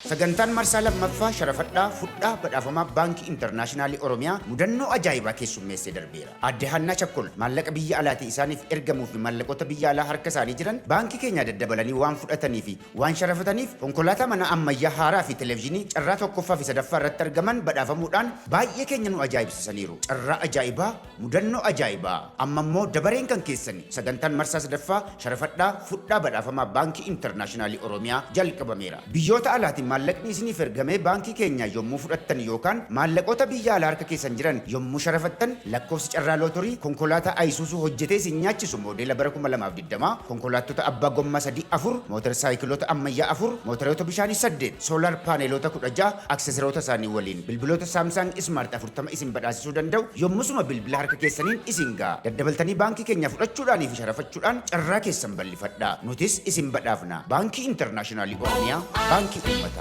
Sagantaan marsaa lammaffaa sharafadhaa fudhaa badhaafamaa Baankii Intarnaashinaalii Oromiyaa mudannoo ajaa'ibaa keessummeessee darbeera. Aadde Haannaa Chakkol maallaqa biyya alaatii isaaniif ergamuu fi maallaqoota biyya alaa harka isaanii jiran baankii keenyaa daddabalanii waan fudhatanii fi waan sharafataniif konkolaataa manaa ammayyaa haaraa fi televezyiinii carraa tokkoffaa fi sadaffaa irratti argaman badhaafamuudhaan baay'ee keenya nu ajaa'ibsiisaniiru. Carraa ajaa'ibaa, mudannoo ajaa'ibaa! Amma immoo dabareen kan keessani. Sagantaan marsaa sadaffaa sharafadhaa fudhaa badhaafamaa Baankii Intarnaashinaalii Oromiyaa jalqabameera. Biyyoota alaatii maallaqni isiniif ergamee baankii keenyaa yommuu fudhattan yookaan maallaqoota biyya alaa harka keessan jiran yommuu sharafattan lakkoofsi carraa lootorii konkolaataa Ayisuusuu hojjetee isin nyaachisu moodeela bara 2020, konkolaattota abbaa gommaa sadii 4, mootar saayikiloota ammayyaa 4, mootaroota bishaanii 8, soolaar paaneeloota 16 akseseroota isaanii waliin, bilbiloota Saamsaang Ismaart 40 isin badhaasisuu danda'u yommusuma bilbila harka keessaniin isin ga'a. Daddabaltanii baankii keenyaa fudhachuudhaanii fi sharafachuudhaan carraa keessan bal'ifadhaa. Nutis isin badhaafna. Baankii Intarnaashinaalii Oromiyaa, Baankii Uummataa.